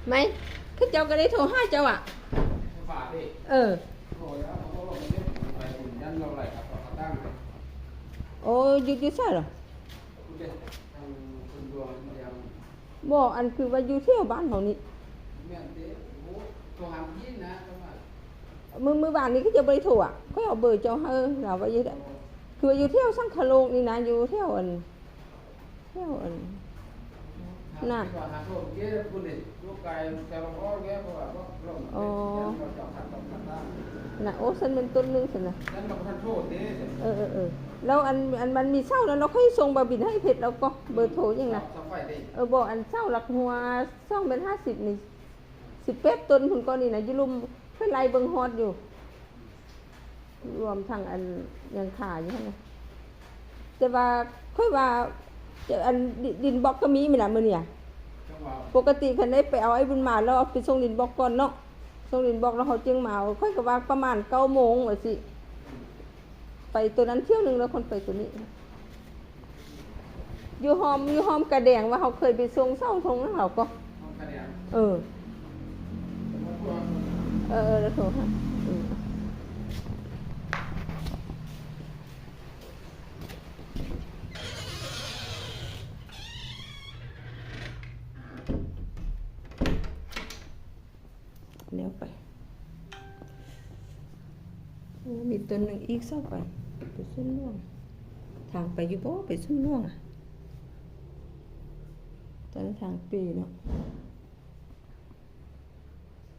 ໄໝ ເຂົາເຈົ້າກໍໄດ້ໂທຫາເຈົ້າອະ? ເອີ ໂອ້ ຢູ່ ຢູ່ໃສລະ? ບໍ່ ອັນຄືວ່າຢູ່ແຖວບ້ານເຮົານີ້. ມື້ ມື້ວານນີ້ເຂົາເຈົ້າບໍ່ໄດ້ໂທອະ ຂ້ອຍເອົາເບີເຈົ້າໃຫ້ລາວໄວ້ຢູ່ໃດ ຄືວ່າຢູ່ແຖວສັງຄະໂລກນີ້ນະ ຢູ່ແຖວອັນ ແຖວອັນນັ້ນ ອໍ ນະ ໂອ້ ຊັ້ນແມ່ນຕົ້ນໜຶ່ງຊັ້ນນະ. ເອີໆໆ ແລ້ວອັນ ອັນມັນມີເສົານັ້ນ ລາວຄ່ອຍສົ່ງບ່າວບິນໃຫ້ເພັດລາວກໍ ເບີໂທຫຍັງນະ? ເອີ ບໍ່ ອັນເສົາຫຼັກຫົວສອງແມັດຫ້າສິບນີ້ ສິບແປດຕົ້ນພຸ້ນກໍນີ້ນະ ຢູ່ລຸ່ມ ຂ້ອຍໄລ່ເບິ່ງຮອດຢູ່ ລວມທັງອັນຍັງຄາຢູ່ຫັ້ນນະ ແຕ່ວ່າຂ້ອຍວ່າ ອັນ ດິນບລັອກກໍມີແມ່ນລະມື້ນີ້ອະ. ປົກກະຕິຄັນໄດ້ໄປເອົາໄອ້ບຸນມາແລ້ວ ເອົາໄປສົ່ງດິນບລັອກກ່ອນເນາະ ສົ່ງດິນບລັອກແລ້ວເຮົາຈຶ່ງມາເອົາ. ຂ້ອຍກໍວ່າປະມານເກົ້າໂມງວ່າຊິ ໄປໂຕນັ້ນຖ້ຽວໜຶ່ງ ແລ້ວຄ່ອຍໄປໂຕນີ້. ຢູ່ຫ້ອມ ຢູ່ຫ້ອມກະແດງວ່າເຮົາເຄີຍໄປສົ່ງເສົາທົ່ງນຳເຂົາກໍ ຫ້ອມກະແດງ ເອີ ເອີໆ ແລ້ວໂທຫາ ເອີ. ແລ້ວໄປ ໂອ້ ມີຕົ້ນໜຶ່ງອີກ ເສົາໄປ ໄປສວນຫຼວງ ທາງໄປຢູ່ບໍ່ ໄປສວນຫຼວງອະ? ຕອນທາງເປເນາະ